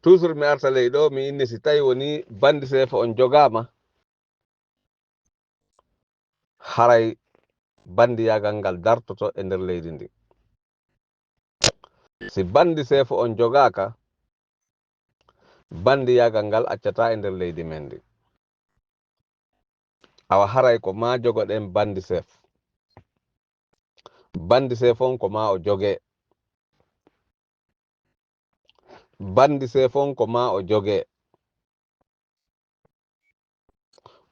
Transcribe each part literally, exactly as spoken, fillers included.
Toujours mi arta ley ɗo, mi inni si tawi woni bandi seefo on jogaama, haray bandiyaagal ngal dartoto e nder leydi ndi. Si bandi seefo on jogaaka, bandiyaagal ngal accata e nder leydi men ndi. Awa haray ko maa jogoɗen bandi seef. Bandi seef on ko maa o jogee. Bandi seef on ko maa o jogee.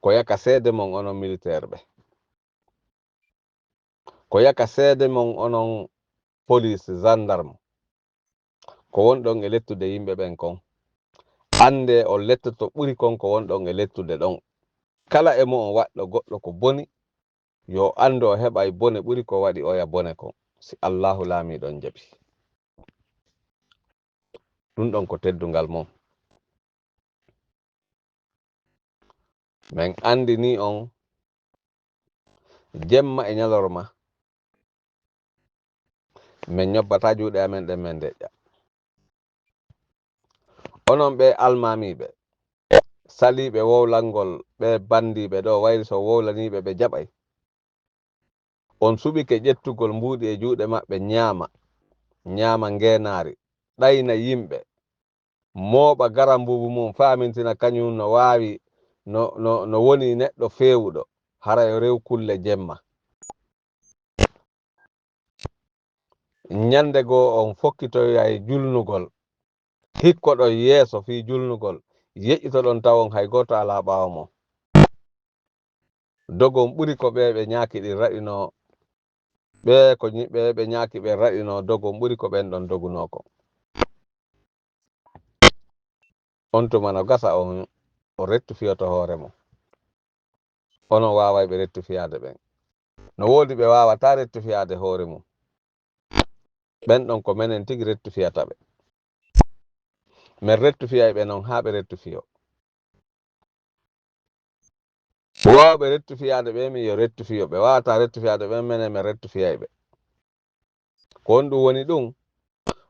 Ko yaka seede mon onon militeer ɓe. Ko yaka seede mon onon police, gendarme. Ko wonɗon e lettude yimɓe ɓen kon. Annde on lettoto ɓuri kon ko wonɗon e lettude ɗon. Kala e mo'on waɗɗo goɗɗo ko boni, yo anndu o heɓay bone ɓuri ko waɗi oya bone kon, si Allaahu Laamiiɗo on jaɓi. Ɗun ɗon ko teddungal mon. Men anndinii on jemma e ɲalorma, men ɲobbataa juuɗe amen ɗen, men deƴƴa. Onon ɓee almaamiiɓe, saliiɓe wowlangol ɓee banndiiɓe ɗoo, wayri so wowlaniiɓe ɓe jaɓay. On suɓike ƴettugol mbuuɗi e juuɗe maɓɓe, ɲaama, ɲaama ngeenaari, ɗayna yimɓe, mooɓa garambuubu mum, faamintina kaɲum no waawi, no, no, no woni neɗɗo feewuɗo, hara yo rew kulle jemma. Ɲande goo on fokkitoyay julnugol, hikkoɗon yeeso fii julnugol, yeƴƴitoɗon tawon hay gooto alaa ɓaawo mon. Dogon ɓuri ko ɓee ɓe ɲaaki ɗin raɗinoo, ɓee ko ɲi-, ɓee ɓe ɲaaki ɓen raɗinoo dogon ɓuri ko ɓen ɗon dogunoo kon. On tuma no gasa on, o rettufiyoto hoore mum. Onon waawayɓe rettufiyaade ɓen. No woodi ɓe waawataa rettufiyaade hoore mum. Ɓen ɗon ko menen tigi rettufiyata ɓe. Men rettufiyay ɓe non haa ɓe rettufiyoo. Waawɓe rettufiyaade ɓe, min yo rettufiyo. Ɓe waawataa rettufiyaade ɓen, menen men rettufiyay ɓe. Ko honɗum woni ɗum?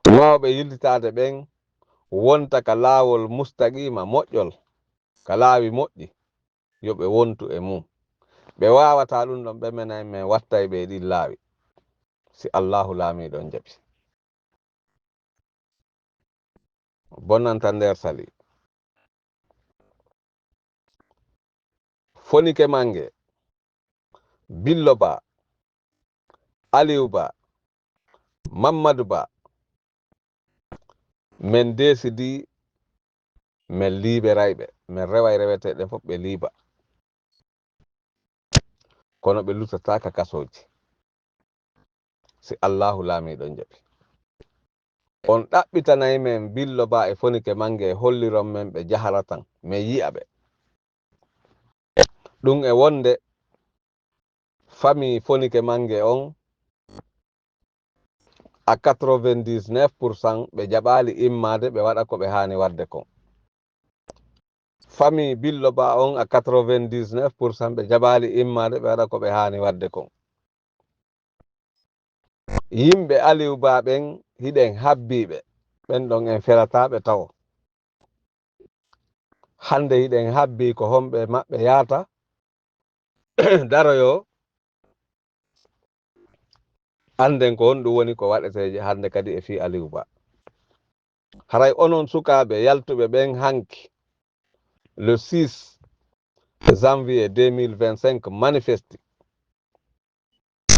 Waawɓe yiltitaade ɓen wonta ka laawol mustaqiima, moƴƴol, ka laawi moƴƴi, yo ɓe wontu e mum. Ɓe waawataa ɗum ɗon, ɓe menen men wattay ɓe e ɗin laawi, si Allaahu Laamiiɗo on jaɓi. Bonnanta nder sali. Fonike Mange, Billo Ba, Aliou Ba, Mamadou Ba, men desidii men liiberay ɓe, men reway reweteeɗe fof ɓe liiba. Kono ɓe luttataa ka kasooji, si Allaahu Laamiiɗo on jaɓi. On ɗaɓɓitanay men Billo Ba e Fonike Mange, holliron men ɓe, jahara tan, men yi'a ɓe. Ɗum e wonde famii Fonike Mange on, à quatre-vingt-dix-neuf pour cent ɓe jaɓaali immaade, ɓe waɗa ko ɓe haani waɗde kon. Famii Billo Ba on, à quatre-vingt-dix-neuf pour cent ɓe jaɓaali immaade, ɓe waɗa ko ɓe haani waɗde kon. Yimɓe Aliou Ba ɓen, hiɗen habbii ɓe. Ɓen ɗon en felataa ɓe tawo. Hannde hiɗen habbii ko homɓe maɓɓe yaata, daroyoo, annden ko honɗum woni ko waɗetee hannde kadi e fii Aliou Ba. Haray onon sukaaɓe yaltuɓe ɓen hanki, le six janvier deux mille vingt-cinq, manifesti.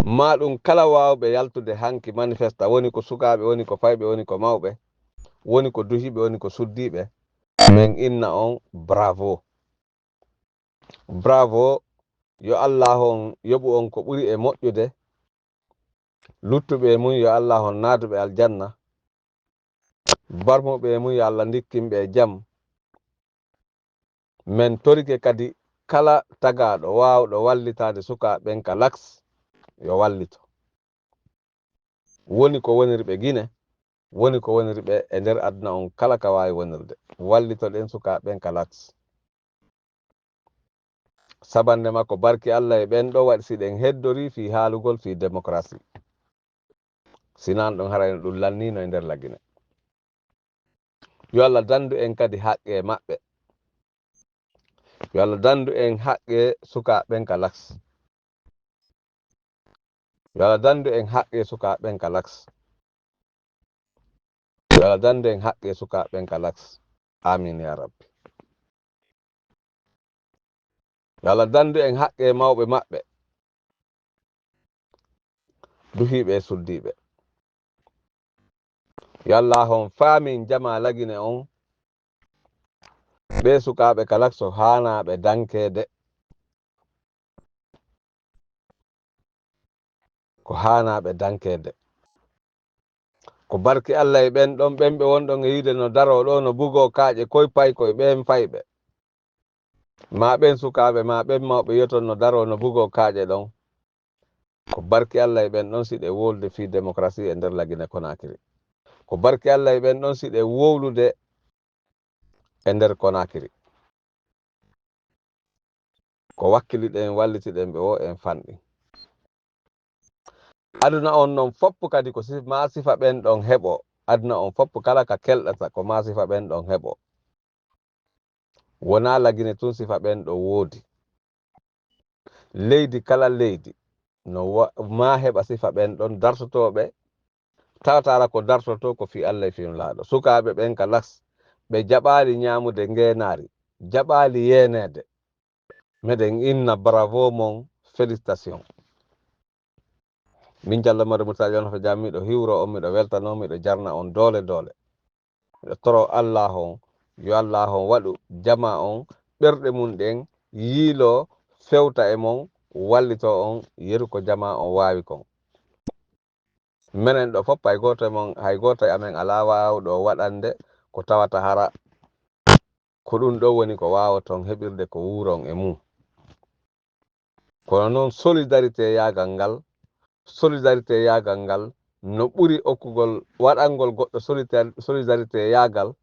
Maa ɗum kala waawɓe yaltude hanki manifesta, woni ko sukaaɓe, woni ko fayɓe, woni ko mawɓe, woni ko duhiiɓe, woni ko suddiiɓe, men inna on bravo. Bravo, yo Allah on yoɓu on ko ɓuri e moƴƴude. Luttuɓe e mum, yo Allah on naadu ɓe aljanna. Barmuɓe e mum, yo Allah ndikkin ɓe e jam. Men torike kadi kala tagaaɗo waawɗo wallitaade sukaaɓe ɓen ka laks, yo wallito. Woni ko woniri ɓe Gine, woni ko woniri ɓe e nder aduna on kala ka waawi wonirde. Wallitoɗen sukaaɓe ɓen ka laks. Sabannde makko, barki Allah e ɓen ɗo waɗi si ɗen heddorii fii haalugol fii demokrasi. Si nan ɗon, haray no ɗum lanniino e nder Lagine. Yo Allah danndu en kadi haqqe maɓɓe. Yo Allah danndu en haqqe sukaaɓe ɓen ka laks. Yo Allah danndu en haqqe sukaaɓe ɓen ka laks. Yo Allah danndu en haqqe sukaaɓe ɓen ka laks. Amin ya Rabbi. Yo Allah danndu en haqqe mawɓe maɓɓe. Duhiiɓe e suddiiɓe. Yo Allah on faamin jamaa Lagine on. Ɓee sukaaɓe ka laks ko haanaaɓe dankeede. Ko haanaaɓe dankeede. Ko barki Allah e ɓen ɗon, ɓen ɓe wonɗon e yiide no daroo ɗoo, no bugoo kaaƴe koy pay koy ɓeen fayɓe. Maa ɓeen sukaaɓe, maa ɓeen mawɓe yoton no daroo no bugoo kaaƴe ɗon. Ko barki Allah e ɓen ɗon siɗe wowlude fii démocratie e nder Lagine Konakiri. Ko barki Allah e ɓen ɗon siɗe wowlude e nder Konakiri. Ko wakkiliɗen, wallitiɗen ɓe woo en fanɗi. Aduna on non fof kadi ko si-, maa sifa ɓen ɗon heɓo. Aduna on fof kala ka kelɗata ko maa sifa ɓen ɗon heɓo. Wonaa Lagine tun sifa ɓen ɗo woodi. Leydi kala leydi no wa-, maa heɓa sifa ɓen ɗon dartotooɓe, tawataara ko dartotoo ko fii Allah e fii Nulaaɗo. Sukaaɓe ɓen ka laks, ɓe jaɓaali ñaamude ngeenaari, jaɓaali yeeneede. Meɗen inna bravo mon, félicitation. Min Jallo Mare Murtala Yonfa Jam, miɗo hiwro on, miɗo weltano, miɗo jarna on doole doole. Miɗo toro Allah on, yo Allah on waɗu jamaa on, ɓerɗe mun ɗen yiiloo, fewta e mon, wallitoo on, yeru ko jamaa on waawi kon. Menen ɗo fof, hay gooto e mon, hay gooto e amen alaa waawɗo waɗande ko tawata hara ko ɗun ɗoo woni ko waawoton heɓirde ko wuuron e mum. Kono non, solidarité yaagal ngal, solidarité yaagal ngal no ɓuri okkugol, waɗangol goɗɗo solita-, solidarité yaagal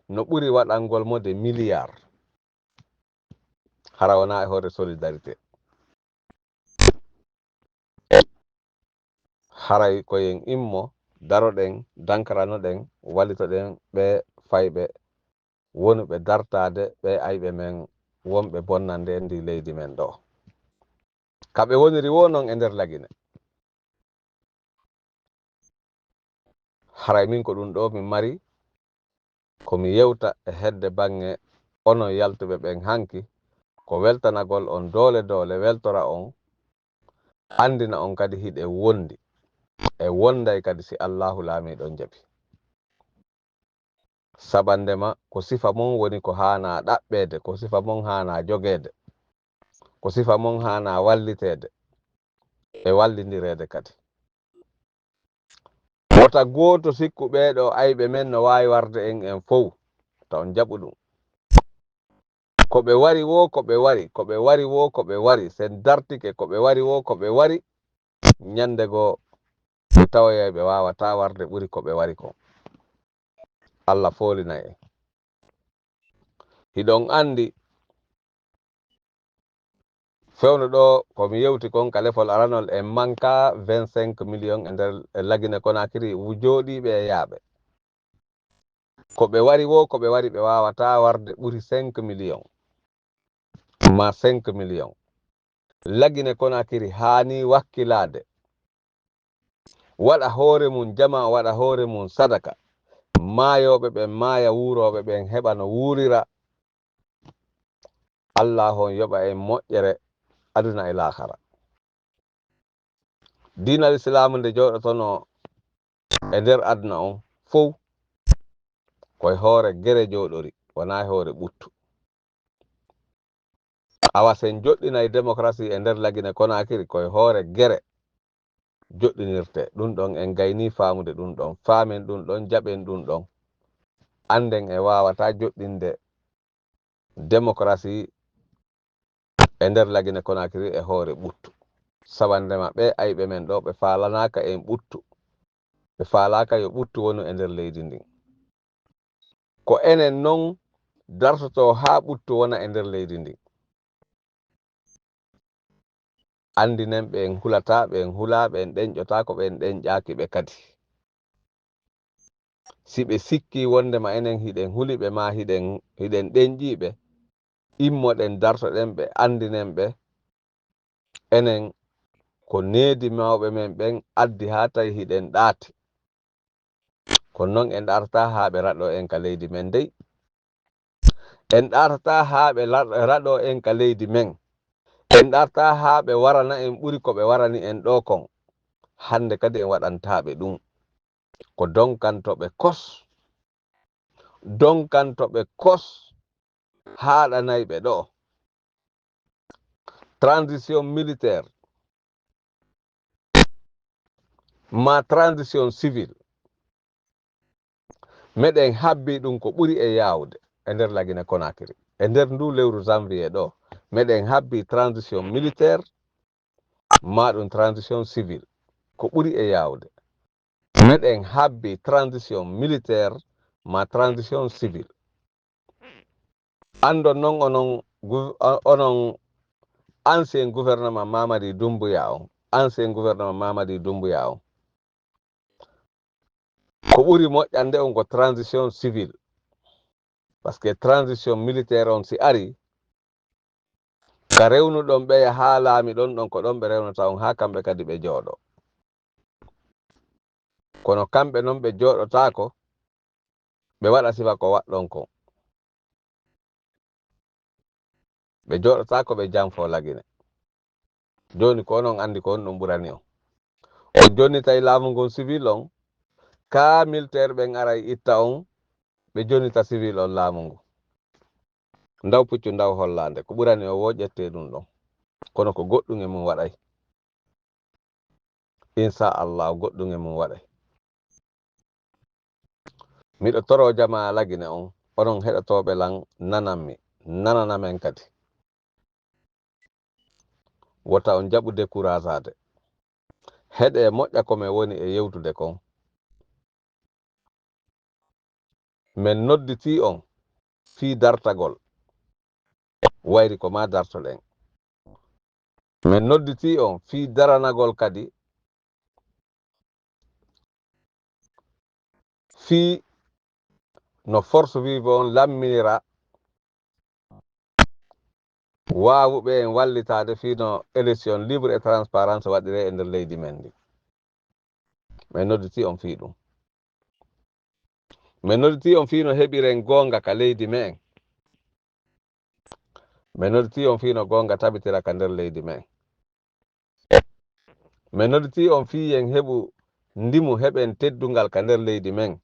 no ɓuri waɗangol mo de milliard. Hara wonaa e hoore solidarité. Haray ko yen immo, daroɗen, dankaranoɗen, wallitoɗen ɓe fayɓe wonuɓe dartaade ɓe ayɓe men wonɓe bonnande en ndi leydi men ɗo. Ka ɓe woniri wo non e nder Lagine. Haray min ko ɗun ɗoo min mari, ko mi yewta e hedde baŋŋe onon yaltuɓe ɓen hanki, ko weltanagol on doole doole, weltora on, anndina on kadi hiɗen wondi. E wonday kadi si Allaahu Laamiiɗo on jaɓi. Sabandema ko sifa mon woni ko haanaa ɗaɓɓeede, ko sifa mon haanaa jogeede, ko sifa mon haanaa walliteede e wallindireede kadi. Wota gooto sikku ɓee ɗoo ayɓe men no waawi warde en, en fow, ta on jaɓu ɗun. Ko ɓe wari woo, ko ɓe wari, ko ɓe wari woo, ko ɓe wari, sen dartike, ko ɓe wari woo, ko ɓe wari, ñande goo ɓe tawoyay ɓe waawataa warde ɓuri ko ɓe wari kon. Allah foolinay en. Hiɗon anndi, fewndo ɗoo ko mi yewti kon ka lefol aranol, en manka vingt-cinq millions e nder, e Lagine Konakiri, wu-, jooɗiiɓe e yaaɓe. Ko ɓe wari woo, ko ɓe wari, ɓe waawataa warde ɓuri cinq millions, maa cinq millions. Lagine Konakiri haani wakkilaade, waɗa hoore mun jamaa, waɗa hoore mun sadaka. Maayooɓe ɓen maaya, wuurooɓe ɓen heɓa no wuurira. Allaahu on yoɓa en moƴƴere aduna e laakara. Diinal Islaamu nde jooɗotonoo e nder aduna on fow, ko e hoore gere jooɗori, wonaa e hoore ɓuttu. Awa sen joɗɗinay démocratie e nder Lagine Konakiri, ko e hoore gere joɗɗinirtee. Ɗun ɗon en gaynii faamude ɗun ɗon. Faamen ɗun ɗon, jaɓen ɗun ɗon. Annden en waawataa joɗɗinde démocratie e nder Lagine Konakiri e hoore ɓuttu. Sabandema ɓee ayɓe men ɗoo, ɓe faalanaaka en ɓuttu. Ɓe faalaaka yo ɓuttu wonu e nder leydi ndin. Ko enen non dartotoo haa ɓuttu wona e nder leydi ndin. Anndinen ɓe en hulataa, ɓe en hulaa, ɓe en ɗenƴotaako, ɓe en ɗenƴaaki ɓe kadi. Si ɓe sikki wondema enen hiɗen huli ɓe, maa hiɗen, hiɗen ɗenƴii ɓe, immoɗen dartoɗen ɓe, anndinen ɓe, enen ko needi mawɓe men ɓen addi haa tawi hiɗen ɗaati. Kono non en ɗaatataa haa ɓe raɗoo en ka leydi men dey. En ɗaatataa haa ɓe la-, raɗoo en ka leydi men. En ɗaatataa haa ɓe warana en ɓuri ko ɓe warani en ɗoo kon. Hannde kadi en waɗantaa ɓe ɗum. Ko donkanto ɓe kos. Donkanto ɓe kos. Haaɗanay ɓe ɗoo. Transition militaire. Ma transition civile. Meɗen habbi ɗum ko ɓuri e yaawde e nder Lagine Konakiri. E nder ndu lewru janvier ɗo, meɗen habbi transition militaire, ma ɗum transition civile. Ko ɓuri e yaawde. Meɗen habbi transition militaire, ma transition civile. Anndon non onon gou-, o-, onon ancien gouvernement Mamadi Doumbouya on, ancien gouvernement Mamadi Doumbouya on, ko ɓuri moƴƴande on ko transition civile. Parce que transition militaire on si ari, ka rewnuɗon ɓeya haa laamiɗon ɗon, ko ɗon ɓe rewnata on haa kamɓe kadi ɓe jooɗo. Kono kamɓe non ɓe jooɗotaako, ɓe waɗa sifa ko waɗɗon kon. Ɓe jooɗotaako ɓe janfoo Lagine. Jooni ko onon anndi ko honɗum ɓurani on. On jonnitay laamu ngun civil on, kaa militaire ɓen aray itta on, ɓe jonnita civil on laamu ngun. Ndaw puccu ndaw hollaande, ko ɓurani on wo ƴettee ɗum ɗon. Kono ko goɗɗum e mum waɗay. Insha Allah, goɗɗum e mum waɗay. Miɗo toroo jamaa Lagine on, onon heɗotooɓe lan, nanammi, nanana men kadi. Wota on jaɓu dekurasaade. Heɗee moƴƴa ko men woni e yewtude kon. Men nodditii on fii dartagol. Wayri ko maa dartoɗen. Men nodditii on fii daranagol kadi fii no force vive on lamminira waawuɓe en wallitaade fii no élection libre et transparence waɗiree e nder leydi men ndi. Men nodditii on fii ɗum. Men nodditii on fii no heɓiren goonga ka leydi men. Men nodditii on fii no goonga tabitira ka nder leydi men. Men nodditii on fii yen heɓu ndimu, heɓen teddungal ka nder leydi men.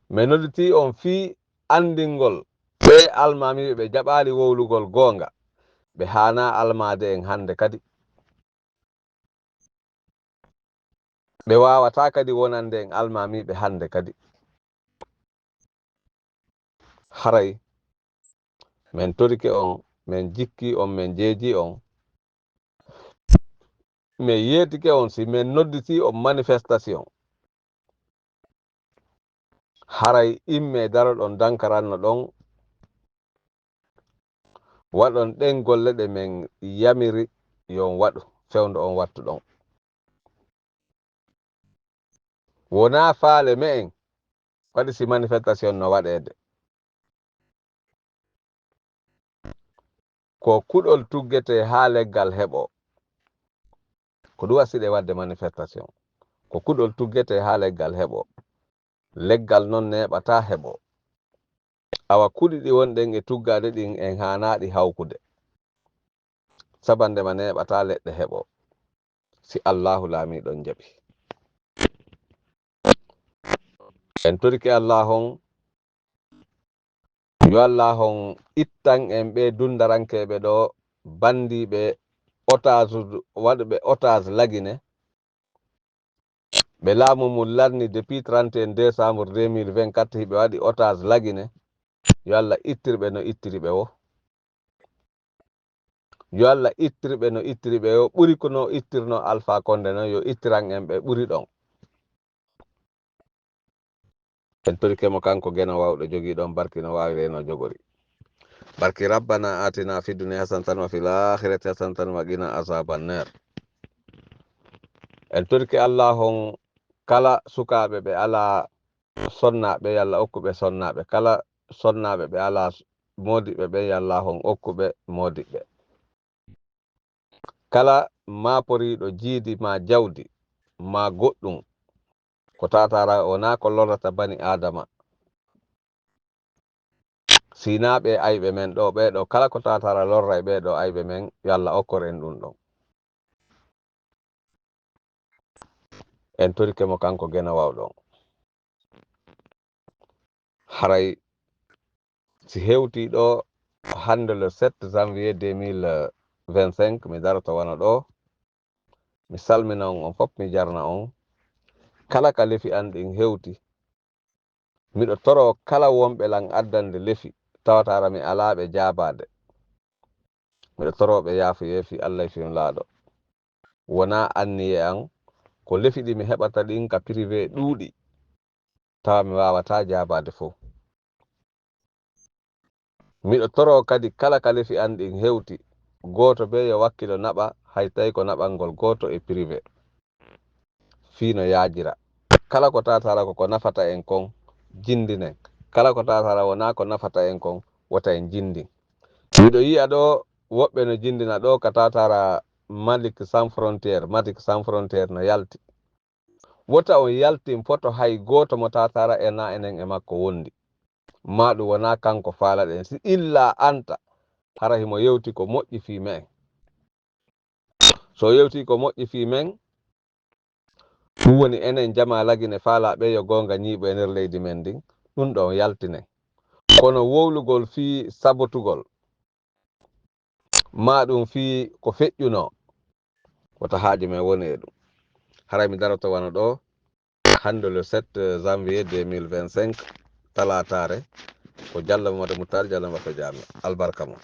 Men nodditii on fii anndingol ɓee almaamiiɓe ɓe jaɓaali wowlugol goonga, ɓe haanaa almaade en hannde kadi. Ɓe waawataa kadi wonande en almaamiiɓe hannde kadi. Haray men torike on, men jikkii on, men jeejii on, men yeetike on, si men nodditii on manifestation, haray immee daroɗon dankaranno ɗon, waɗon ɗen golle ɗe men yamiri yo on waɗu, fewndo on wattu ɗon. Wonaa faale me'en waɗi si manifestation no waɗeede. Ko kuɗol tuggetee haa leggal heɓoo. Ko ɗum wasiɗe waɗde manifestation. Ko kuɗol tuggetee haa leggal heɓoo. Leggal non neeɓataa heɓoo. Awa kuɗi ɗi wonɗen e tuggaade ɗin en haanaa ɗi hawkude. Sabannde ma neeɓataa leɗɗe heɓoo. Si Allaahu laamiiɗo on jaɓi. En torike Allaahu on, yo Allaahu on ittan en ɓee dundarankeeɓe ɗoo, banndiiɓe, otage, waɗuɓe otage Lagine. Ɓe laamu mum lanni depuis trente et un décembre deux mille vingt-quatre, hiɓe waɗi otage Lagine. Yo Allah ittir ɓe no ittiri ɓe wo. Yo Allah ittir ɓe no ittiri ɓe wo, ɓuri ko no ittirno Alpha Condé non, yo ittiran en ɓe ɓuri ɗon. En torike mo kanko Geno Wawɗo, jogii ɗon barki no waawiree no jogori. Barki Rabbana atina fid dunya hasanatan wa fil akhirati hasanatan wa qina azaban nar. En torike Allah on Kala sukaaɓe ɓe alaa sonnaaɓe, yo Allah okku ɓe sonnaaɓe. Kala sonnaaɓe ɓe alaa moodiɓɓe ɓe, yo Allah on okku ɓe moodiɓɓe. Kala maaporiiɗo jiidi maa jawdi maa goɗɗum, ko taataara wonaa ko lorrata bani Aadama. Sinaa ɓe ayɓe men ɗo, ɓee ɗo kala ko taataara lorra e ɓee ɗo ayɓe men, yo Allah okkor en ɗum ɗon. En torike mo kanko geno wawɗon. Haray si hewtii ɗo hannde le sept janvier deux mille vingt-cinq, mi daroto wano ɗo, mi salmina on, on fof mi jarna on. Kala ka lefi an ɗin hewti, miɗo toro kala wonɓe lan addande lefi, tawataara mi alaa ɓe jaabaade. Miɗo toro ɓe yaafuyee fii Allah e fii Nulaaɗo. Wonaa anniye an, ko lefi ɗi mi heɓata ɗin ka privé ɗuuɗi, tawa mi waawataa jaabaade fow. Miɗo toro kadi kala ka lefi an ɗin hewti, gooto bee yo wakkilo naɓa, hay tawi ko naɓangol gooto e privé. Fii no yaajira. Kala ko taataara ko ko nafata en kon, jinndinen. Kala ko taataara wonaa ko nafata en kon, wota en jinndin. Miɗo yi'a ɗo woɓɓe no jinndina ɗo ka taataara Malik Sans Frontière, Malik Sans Frontière no yalti. Wota on yaltin foto hay gooto mo taataara e na enen e makko wondi. Maa ɗum wonaa kanko faalaɗen, si illaa anta, hara himo yewti ko moƴƴi fii men. So yewti ko moƴƴi fii men, ɗum woni enen jamaa Lagine faalaaɓe yo goonga ñiiɓo e nder leydi men ndin, ɗum ɗon yaltinen. Kono wowlugol fii sabotugol, maa ɗum fii ko feƴƴunoo, wota haaju men woni e ɗum. Haray mi daroto wano ɗo, hannde le sept janvier deux mille vingt-cinq, talaataare, ko Jallo Mamadu Muttar Jallo Mbafe Jaami. Albarka mon.